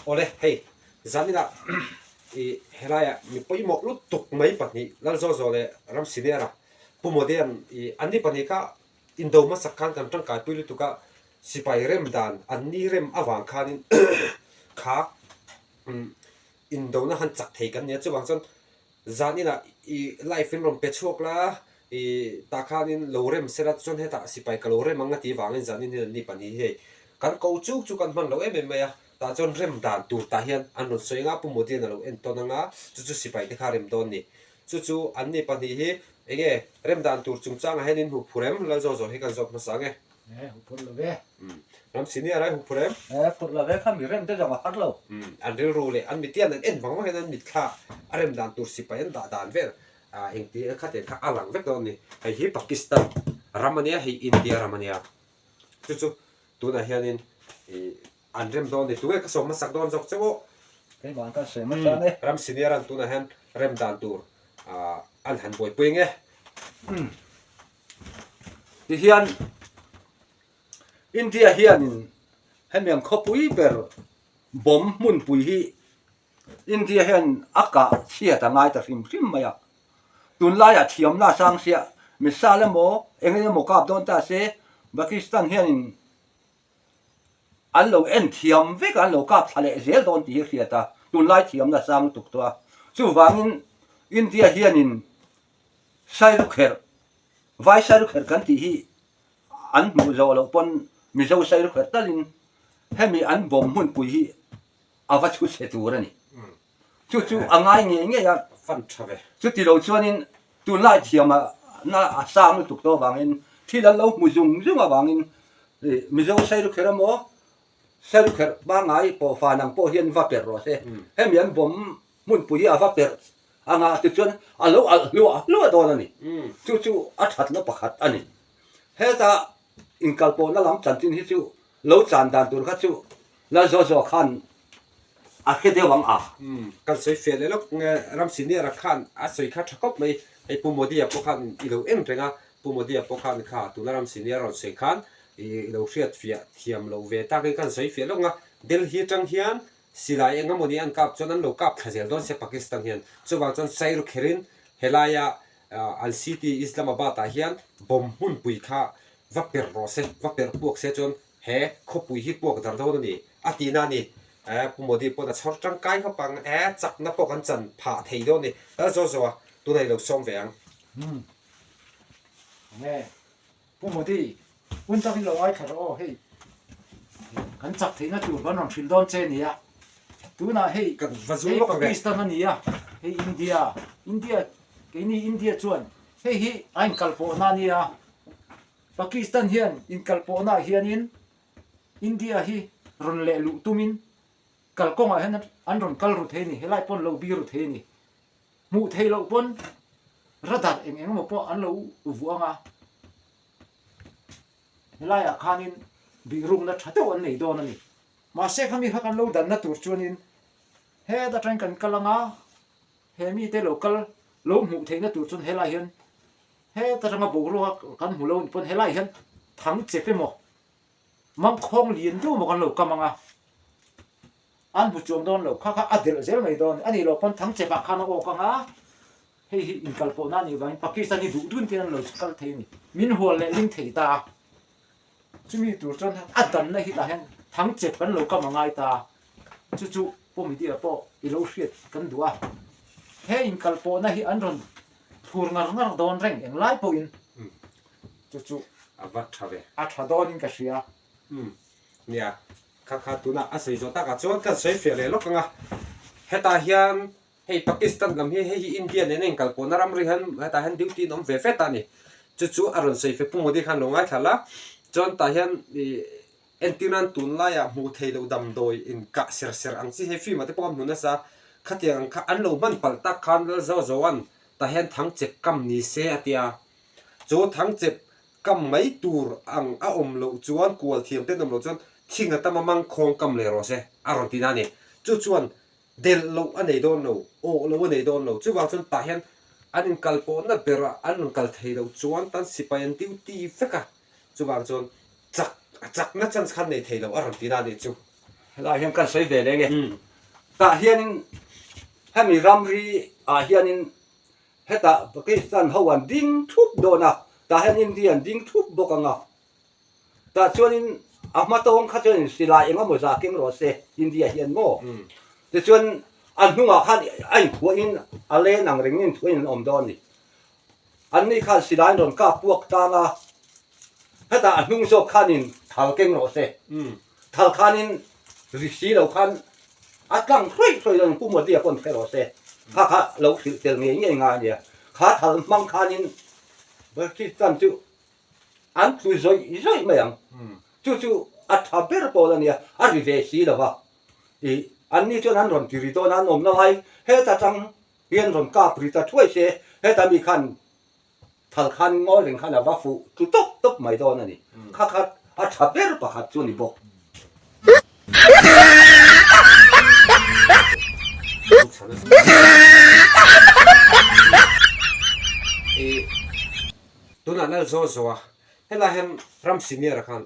Awle, hei, zaninah i helaiah mi pawimawh lutuk mai pahnih Lalzawzaw leh Ramsiniara Pu Modian i anni pahnih kha indo hmasak khan kan tangkaipui lutuk a, sipai rem dan anni rem avang khanin kha indona han chak thei kan nia. Chuvang chuan Zan inah i life in rawn pe chhuak la, i tah khanin lo rem sela chuan hetah sipai ka lo rem ang a tih vangin zan in hian an ni pahnih hi hei kan ko chuk chu kan hman lo em em mai a, tah chuan rem dan tur tah hian an rawn sawi anga Pu Modi-a'n a lo en tawn anga chu chu sipai te kha a rem dawn ni. Chu chu an ni pahnih hi enge rem dan tur chungchangah hian in hmu phur em? Lalzaw zawh hi kan zawt hmasa ang e. E, hu phur lo ve. Ram senior ai hu phur em? E, phur lo ve kha mi rem te zawng a har lo. An rilru leh an mitian an en vang vang hian an mitthla a rem dan tur sipai an dah dan vel engti kha te kha a lang vek dawn a ni. Hei hi Pakistan ram a nia, hei India ram a nia. Chu chu tunah hianin ih an rem dawn a ni. Tunge ka sawm hmasak dawn zawk che aw? Keimah ka sawi hmasa a ni. Ram senior an tunah hian rem dan tur an han buaipui nge? Tihian India hianin hemi ang khawpui ber bomb hmunpui hi India hian a kah chhiat a ngai ta hrim hrim mai a. Tunlaiah thiamna a sang sia, missile emaw eng emaw kap dawn ta se Pakistan hianin an lo en thiam vek a, an lo kap thla leh zel dawn tih hi a hriat a, tunlai thiamna a sang lutuk tawh a. Chuvangin India hianin Sairukherh, Vai sairukherh kan tih hi an hmuh zawh loh pawn Mizo sairukherh talin hemi an bawm hmunpui hi a va chhu chhe tur a ni. Chu chu a ngai ngei ngei a. Chuti lo chuanin tunlai thiam na a sang lutuk tawh avangin thil an lo hmu zung zung avangin Mizo sairukherh emaw sairukherh pangngai pawhfan ang pawh hian va perh rawh se. Hemi an bawm Hmunpui hi a va perh anga tichuan a lo alh hluah hluah dawn a ni. Chu chu a thatna pakhat a ni. Heta inkalpawhna lam chanchin hi chu lo chan dan tur kha chu Lalzawzawh khan a hre deuh ang a. Kan sawi fiah leh lawk nge ram senior-a khan a sawi kha tha khawp mai. Hei Pu Modi-a pawh khan i lo en reng a, Pu Modi-a pawh khan kha tuna ram senior a rawn sawi khan i lo hriat fiah thiam loh ve takin kan sawi fiah lawk ang a. Delhi atang hian Silai eng emaw ni an kap chuan an lo kap thla zel dawn se Pakistan hian. Chuvang chuan Sairu kherin helaia an city Islamabad ah hian bomb hmunpui kha va perh rawh se, va perh puak se chuan he khawpui hi puak dar dawn a ni a tihna a ni. Pu Modi pawn a chhawr tangkai khawp ang e, chakna pawh kan chan phah thei dawn a ni. Lal zaw zaw a, tunah i lo sawm ve ang. Enge Pu Modi, hun tak hi lo ngaithla rawh aw, hei kan chak theihna tur kan rawn hrilh dawn che nia. Tunah hei hei Pakistan a nia, hei India, India keini India chuan hei hi a inkalpawhna a nia. Pakistan hian inkalpawhnaah hianin India hi rawn leh luh tumin kalkawngah hian an rawn kal ru thei a ni, helai pawh an lo bi ru thei a ni. Hmuh theih loh pawn radar eng eng emaw pawh an lo vuah ang a, helaiah khanin bihrukna tha deuh an nei dawn a ni. Mahse khami kha kan lo danna tur chuanin het atangin kan kal ang a, he mite lo kal lo hmuh theihna tur chuan helai hian het atanga boruak kan hmu lo ni pawn helai hian thang chep emaw mangkhawng lian deuh emaw kan lo kam ang a. An hmu chuang dawn lo, kha kha a delh zel mai dawn a nih loh pawn Thangchepah khan a awk ang a, hei hi inkalpawhna a nih vangin Pakistan hi duh dun ten an lo kal thei a ni. Min hual leh ling thei ta a, chumi tur chuan a danna hi tah hian Thangchep kan lo kam a ngai ta a, chu chu Pu Media pawh i lo hriat kan duh a, he inkalpawhna hi an rawn thur ngar ngar dawn reng englai pawhin chu chu a va tha ve. A tha dawnin ka hria. Nia, Kha kha tunah a sawi zawh takah chuan kan sawi fiah leh lawk ang a, hetah hian hei Pakistan lam hi hei hi India nen a inkalpawhna ramri hian hetah hian duty an awm ve ve ta a ni. Chu chu a rawn sawi fe Pu Modi khan lo ngaithla la, chuan tah hian ih entir nan tunlaiah hmuh theih loh damdawi inkah ser ser ang chi hei film ah te pawh kan hmu nasa, khatiang ang kha an lo hman palh tak khan Lalzawzawa'n tah hian thangchep kam ni se a tia. Chu thangchep Kam mai tur ang a awm loh chuan kual thiam te an awm loh chuan thing a tam a mangkhawng kam leh rawh se a rawn ti na a ni. Chu chuan delh loh a nei dawn lo, awh loh a nei dawn lo. Chuvang chuan tah hian an inkal pawhna berah an rawn kal thei loh chuan tan sipai an duty vek a, chuvang chuan chak chakna chance kha an nei thei lo a rawn ti na a nih chu. Helaiah hian kan sawi ve leng e. Tah hianin hemi ramri ah hianin hetah Pakistan ho an ding thup dawn a, tah hian India an ding thup bawk ang a. Tah chuanin a hma tawng kha chuanin silai eng emaw zah keng rawh se India hian maw? Tichuan a hnungah khan a inthuahin a len ang rengin inthuahin an awm dawn a ni. Anni khan silai an rawn kap puak tang a, hetah a hnung zawk khanin thal keng rawh se. Thal khanin ri si lo khan a tlang hruai hruai dawn Pu Modi-a paw'n hre rawh se. Kha kha lo hrilh tel ngei ngei ngai a nia. Kha thal hmang khanin Baltistan chu an tlu zawih zawih mai ang. Chu chu a tha ber pawl a nia, a ri ve si lo va. Ih, anni chuan an rawn ti ri dawn a, an awmna lai heta tang hian rawn kap ri ta thuai se, heta mi khan thal khan ngawi reng khan a va fuh tlu tawp tawp mai dawn a ni. Kha kha a tha ber pakhat chu a ni bawk. Ih, tunah lal zaw zaw a, helai hian ram senior ah khan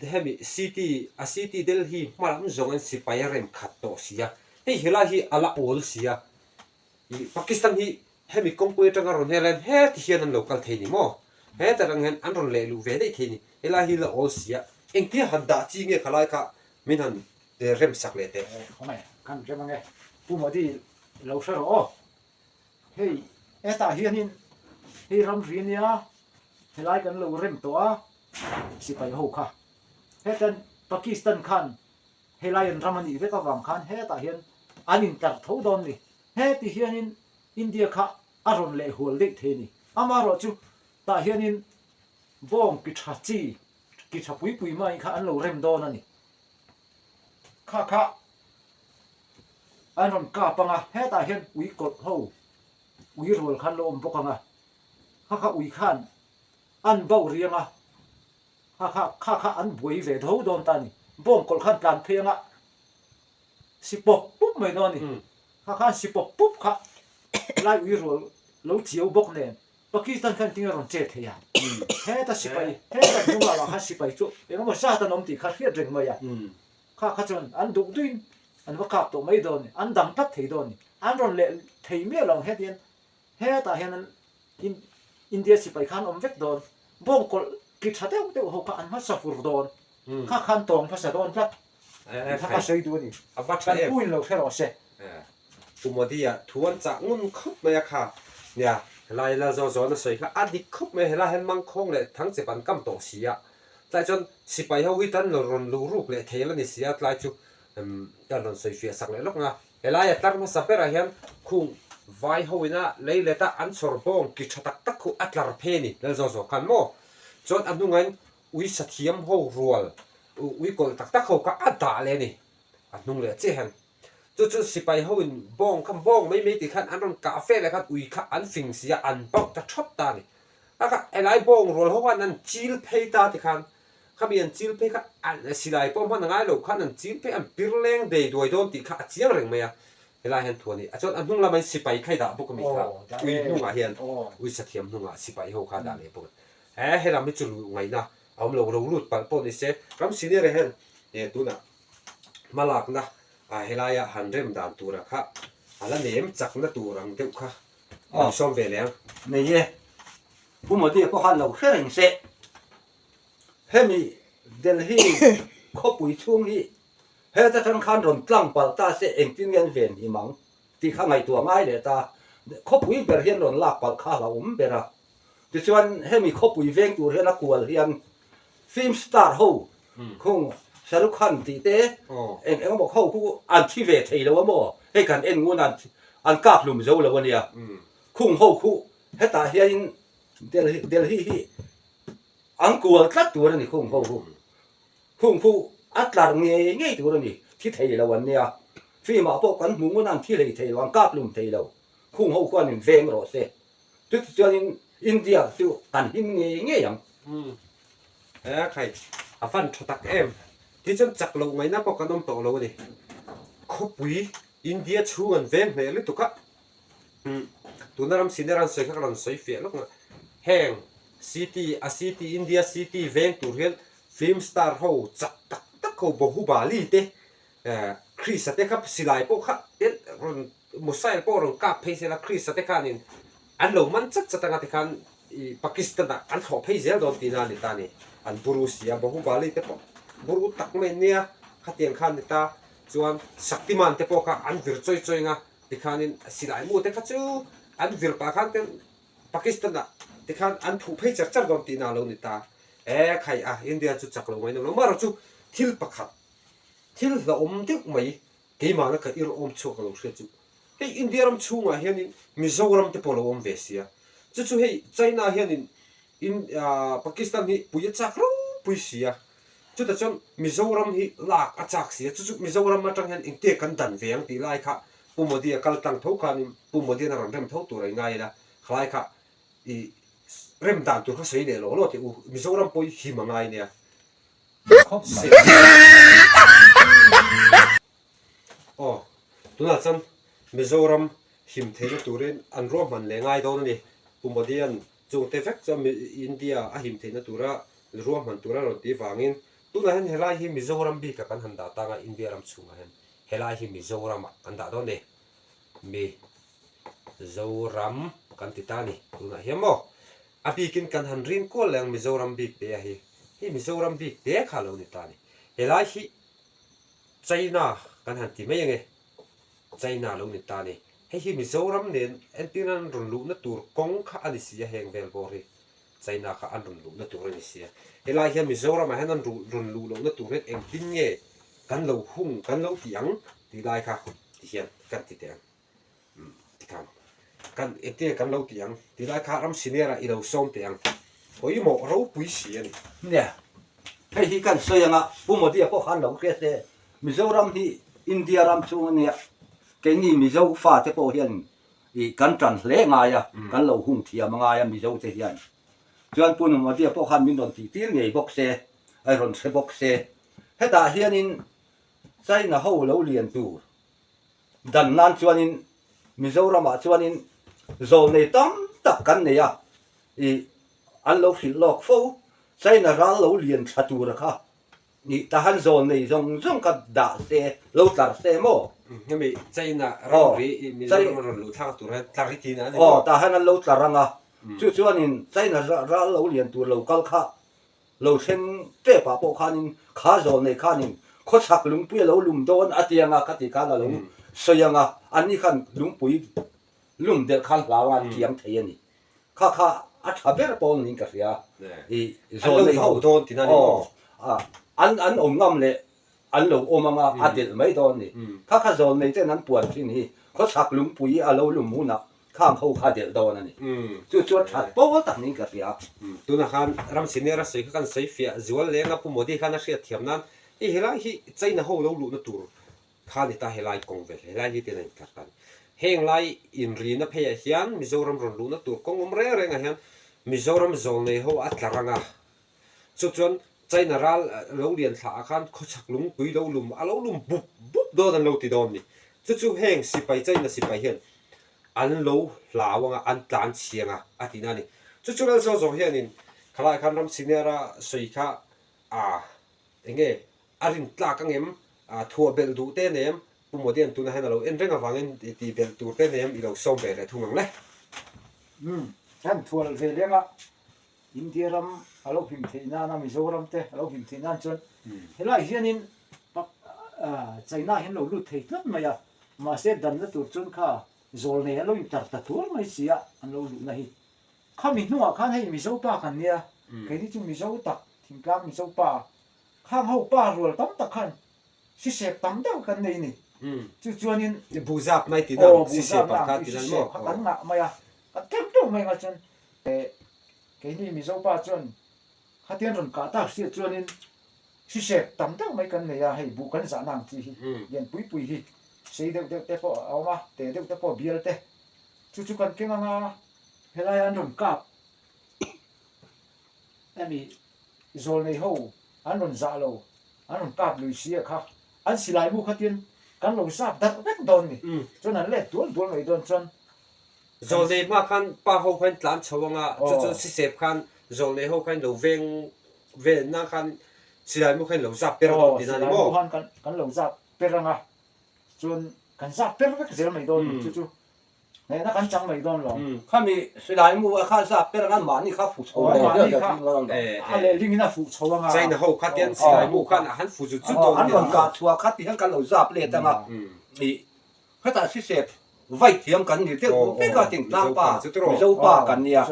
hemi city a city Delhi hma lam zawng in sipai a rem khat tawh si a, hei helai hi a la awl si a, ih Pakistan hi hemi kawngpui atanga rawn hel hian heti hian an lo kal thei ni maw? Heta rang hian an rawn leh luh ve daih thei ni, helai hi la awl si a, engtia han dah chi nge khalai kha min han rem sak leh teh. Khawngaih kan rem ange Pu Modi lo hre rawh aw. Hei hetah hianin hei ramri ania helai kan lo rem tawh a sipai ho kha hetan Pakistan khan helai an ram a nih vek avang khan hetah hian an intlar tho dawn a ni. Heti hianin India kha a rawn leh hual daih thei a ni. Amaherawhchu tah hianin bawng ki tha chi ki tha pui pui mai kha an lo rem dawn a ni. Kha kha An rawn kap ang a, hetah hian ui kawlh ho, ui rual khan lo awm bawk ang a, kha kha ui khan an bauh riang a, kha kha kha kha an buai ve tho dawn ta a ni. Bawng kawlh khan tlan phei ang a, si pawp pup mai dawn a ni. Kha khan si pawp pup kha lai ui rual lo chiau bawk nen Pakistan khan tinge rawn che thei a, heta sipai heta hnung lamah khan sipai chu engemaw zat an awm tih kha hriat reng mai a. Kha kha chuan an duh duhin an va kap tawh mai dawn ni, an dang tlat thei dawn ni. An rawn leh thei miah lo ang hetiang hetah hian an India sipai kha an awm vek dawn. Bawng kawlh ki tha deuh deuh ho kha an hmasa fur dawn. Kha kha an tawng hmasa dawn tlat. Kha ka sawi duh a ni. Kan pu in lo hre rawh se. Pu Modi-a thu an chah ngun khawp mai a kha. Nia, helai la zaw zawn a sawi kha a dik khawp mai a, helai hian mangkhawng leh thangchep an kam tawh si a. Tlai chuan sipai ho hi tan lo rawn luh ruk leh thei la ni si a, tlai chu kan rawn sawi fiah sak leh lawk ang a. Helaia tlar hmasa berah hian khung vai ho ina lei leta an chhawr bawng ki tha tak tak khu a tlar phei a ni, lal zawh zawh khan maw? Chuan a hnungain ui sathiam ho rual, ui kawlh tak tak ho kha a dah leh a ni, a hnung leh chiah hian. Chu chu sipai ho in bawng kha bawng mai mai tih khan an rawn kah fe leh khan ui kha an fing si a, an bauh ta thawt ta a ni. A kha helai bawng rual ho khan an chil phei ta ti khan khami an chil phei kha an silai pawh hman a ngai lo khan an chil phei an pir leng dei duai dawn tih kha a chiang reng mai a, helai hian thu a ni. A chuan a hnung lamah hian sipai kha i dah bawk a mi kha ui hnungah hian ui sathiam hnungah sipai ho kha a dah leh bawk a. He helam hi chu luh ngaihna a awm lo, ro lut palh pawh ni se ram senior ah hian tunah hmalakna helaia han rem dan tura kha a la nem chakna tur ang deuh kha Aw sawm ve leh ang. Nei e, Pu Modi pawh khan lo hre reng se. Hemi Delhi khawpui chhung hi heta tang khan rawn tlang palh ta se engtin nge an ven him ang tih kha ngaihtuah ngai leh ta. Khawpui ber hian rawn lak palh kha a hlauhawm ber a. Tichuan hemi khawpui veng tur hian a kual hian film star ho khung Shah Rukh Khan tih te eng eng emaw ho khu an thi ve thei lo a maw? Hei kan en ngun a an kap hlum zo lo a nia. Khung ho khu hetah hianin Delhi Delhi hi an kual tlat tur a ni khung ho khu. Khung khu a tlar ngei ngei tur a ni, thi thei lo an nia. Film ah pawh kan hmu ngun a an thi hlei thei lo, an kap hlum thei lo. Khung ho khuan in veng rawh se. Chutichuanin India chu kan him ngei ngei ang. Umm. He khai a van tha tak em. Tichuan chak loh ngaihna pawh kan awm tawh lo a ni. Khawpui India chhung an veng hneh lutuk a. Umm. Tuna ram senior an sawi kha ka rawn sawi fiah lawk ang. Heng city a city India city veng tur hian film star ho chak tak tak. tak ho Bahubali te Krishna te kha silai pawh kha rawn missile pawh rawn kap phei sela Krishna te khanin an lo man chat chat anga tikhan ih Pakistan ah an thlawh phei zel dawn tihna a ni ta a ni. An buru si a, Bahubali te pawh buru tak mai nia khatiang khan ni ta chuan Shaktiman te pawh kha an vir chawi chawi anga tikhanin silai mu te kha chu an vir pah khan ten Pakistan ah tikhan an phuh phei char char dawn tihna a lo ni ta. E khai a, India chu chak lo mai nawm lo. Amaherawhchu thil pakhat, thil hlauhawm deuh mai keimahna ka irhawm chhuak a lo hriat chu hei India ram chhungah hianin Mizoram te pawh a lo awm ve sia. Chu chu hei China hianin in Pakistan hi pui a chak ropui sia. Chutah chuan Mizoram hi lak a chak sia. Chu chu Mizoram atang hian engtia kan dan ve ang tih lai kha Pu Modi a kal tlang tho khanin Pu Modi-an a rawn rem tho tur a ingai ila khalai kha i rem dan tur kha sawi leh law law teh u. Mizoram pawh hi him a ngai nia. Khawp mai. Aw, tunah chuan Mizoram him theihna turin an ruahman leh ngai dawn a ni. Pu Modi-a'n chungte vek chuan India a him theihna tura ruahman tura rawn tih vangin tunah hian helai hi Mizoram bikah kan han dah tang a, India ram chhungah hian helai hi Mizoramah kan dah dawn a ni. Mizoram kan ti ta a ni tunah hian maw. A bikin kan han rin kual leh ang Mizoram bik te a hi. Hei Mizoram bik te kha a lo ni ta a ni. Helai hi China kan han ti mai ange. China a lo ni ta a ni. Hei hi Mizoram nen entir nan rawn luhna tur kawng kha a ni si a heng vel bawr hi China kha an rawn luhna tur a ni si a. Helai hian Mizoramah hian an rawn luh lohna tur hian engtin nge kan lo hung kan lo tih ang tih lai kha ti hian kan ti teh ang. Tikhan kan engtin kan lo tih ang tih lai kha ram senior ah i lo sawm teh ang. Pawimawh ropui si a ni. Nia, hei hi kan sawi anga Pu Modi-a pawh khan lo hria se, Mizoram hi India ram chhung a nia, keini Mizo fate pawh hian ih kan tan hle ngai a, kan lo hung thiam a ngai a Mizo te hian. Chuan Pu Modi-a pawh khan min rawn tih tir ngei bawk se, a rawn hre bawk se. Hetah hianin China ho lo lian tur Dan nan chuanin Mizoramah chuanin zawlnei tam tak kan nei a, ih an lo hrilh lawk fo. China ral lo lian tha tura kha ih tahan zawlnei zawng zawng kha dah se, lo tlar se maw? Hemi China ramri ih Mizoram rawn luh thlak tur hian tlar hi tihna a ni maw? Aw, tahan an lo tlar ang a, chu chuanin China ral lo lian tur lo kal kha Lo thleng tep ah pawh khanin kha zawl nei khanin khawchhak lungpui a lo lum dawn a ti anga kha ti khan a lo sawi anga anni khan lungpui lum delh khan hlau anga an kiang thei a ni. Kha kha a tha ber pawl niin ka hria. I zawl nei ho aw an an awm ngam leh an lo awm anga a delh mai dawn ni. Kha kha zawl nei ten an puan thin hi khawchhak lungpui a lo lum hunah khang ho kha delh dawn a ni. Chu chuan that pawl tak niin ka hria. Tunah khan ram senior a sawi kha kan sawi fiah zual leng a Pu Modi khan a hriat thiam nan hei helai hi China ho lo luhna tur kha a ni ta helai kawng vel helai hi ten a intlar ta a ni. Heng lai inrina pheiah hian Mizoram rawn luhna tur kawng awm reng rengah hian Mizoram zawlnei ho a tlar anga Chu chuan China ral lo lian thlah ah khan khawchhak lungpui lo lum a lo lum bup bup dawn an lo ti dawn ni. Chu chu heng sipai China sipai hian an lo hlau anga an tlan chhiang a a tihna a ni. Chu chu Lalzaw zawng hianin khalai khan ram senior a sawi kha a enge a rin tlak angem thuah belh duh te nem Pu Modi-a'n tunah hian a lo en reng avangin tih belh tur te nem i lo sawm ve leh thung ang le. Umm, kan thual ve leng a. India ram a lo him theih nana Mizoram te a lo him theih nan chuan helai hianin China hian lo lut thei tlat mai a, mahse danna tur chuan kha zawl nei an lo intar ta tur mai si a an lo luhna hi. Khami hnungah khan hei Mizo pa kan nia, keini chu Mizo tak thingtlang Mizo pa khang ho pa rual tam tak khan sisep tam deuh kan nei ni. Chu chuanin Buhzap nai tih nan sisep ah kha ti nan maw? Sisep kha kan ngah mai a, kan teuh teuh mai nga chuan Keini Mizo pa chuan khatian rawn kah tak hriat chuanin hrisek tam deuh mai kan nei a, hei buh kan zahna ang chi hi lian pui pui hi sei deuh deuh te pawh a awm a, te deuh te pawh bial te chu chu kan keng anga helaia an rawn kap hemi zawlnei ho an rawn zah lo an rawn kap lui si a kha an silai mu khatian kan lo zap darh vek dawn ni chuan an let dual dual mai dawn chuan Zawlnei hma khan pa ho khan tlan chho anga chu chu sisep khan zawlnei ho khan lo veng velna khan Silai mu kha in lo zap per dawn tihna a ni maw? Silai mu khan kan lo zap per anga chuan kan zap per vek zel mai dawn ni chu chu hnehna kan chang mai dawn lo. Khami silai mu a kha zap per anga mahni kha fuh chho leh mahni kha a lehling in a fuh chho anga. China ho kha tian silai mu khan a han fuh zut zut dawn a ni. An rawn kah chhuah kha ti hian kan lo zap let anga ih Hetah sisep vai thiam kan ni deuh vek a thingtlang pa Mizo pa kan nia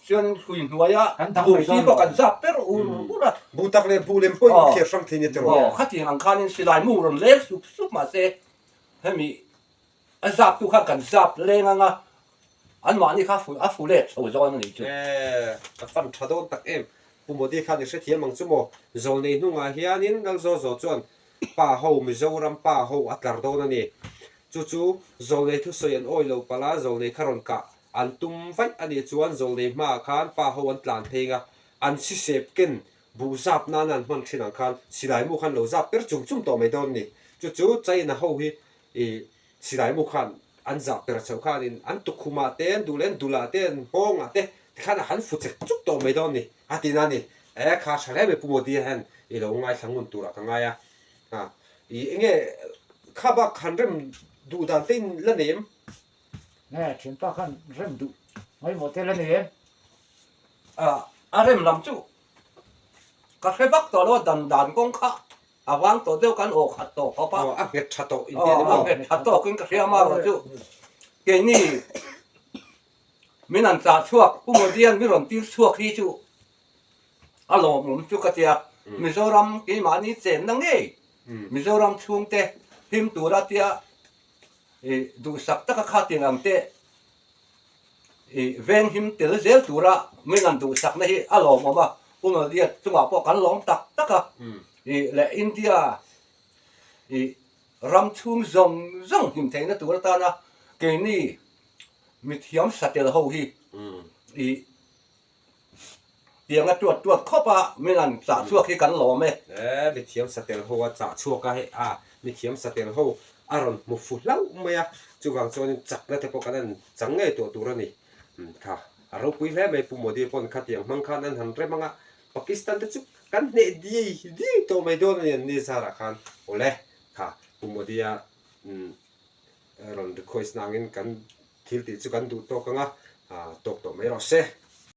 chuan hrui hnuaia buh si pawh kan zap per ur ur a. Buh tak leh buh lem pawh in thliar hrang thei nia tiraw. Aw khatiang ang khanin silai mu rawn leng sup sup mahse hemi a zap tu khan kan zap leng anga anmahni kha a fu let chho zawn a nih chu. E ka fan tha dawn tak em Pu Modi khan i hrethiam ang chu maw Zawlnei hnungah hianin Lalzawzaw chuan Pa ho, Mizoram pa ho a tlar dawn a ni. Chu chu Zawlnei thusawi an awi lo palh a, Zawlnei kha rawn kah an tum vaih a nih chuan Zawlnei hmaah khan pa ho an tlan phei nga, an sisep ken buh zap nana an hman thin ang khan silai mu khan lo zap per chum chum tawh mai dawn a ni. Chu chu China ho hi ih silai mu khan an zah per chhoh khanin an tukkhumah te, an duh leh an dulah te, an nghawngah te tikhan a han fu chek chuk tawh mai dawn a ni a ti na a ni. E kha tha hle mai Pu Modi hian i lo ngaithla ngun turah ka ngai a, ha i enge kha bak han rem duh dan te in la nei em? Nge thianpa khan rem duh ngaihmawh te la nei em? A a rem lam chu ka hre vak tawh lo a dan dan kawng kha A vang tawh deuh kan aw khat tawh khawp a. Aw, a nghet tha tawh in ti a ni maw? A nghet tha tawkin ka hria amarawh chu keini min an chah chhuak Pu Modian min rawn tir chhuak hi chu a lawmawm chu ka tia. Mizoram keimahni chenna ngei Mizoram chhungte him tura tia duhsak taka khatin ang te I venghim tel zel tura min an duhsakna hi a lawmawm a, Pu Modi-a chungah pawh kan lawm tak tak a, i leh India i ram chhung zawng zawng him theihna tur atana keini mithiam satel ho hi i Tianga tuat tuat khawp a min an chah chhuak hi kan lawm e. E, mithiam satel ho a chah chhuak a hei a, mithiam satel ho a rawn hmu fu hlauh mai a, chuvang chuanin chakna te pawh kan han chang ngei tawh tur a ni. Kha, a ropui hle mai Pu Modi pawn khatiang hmang khan an han rem ang a, Pakistan te chu kan hneh diai diai tawh mai dawn a ni an ni zarah khan. Awle, kha Pu Modi-a rawn request nangin kan thil tih chu kan duh tawk ang a, tawk tawh mai rawh se.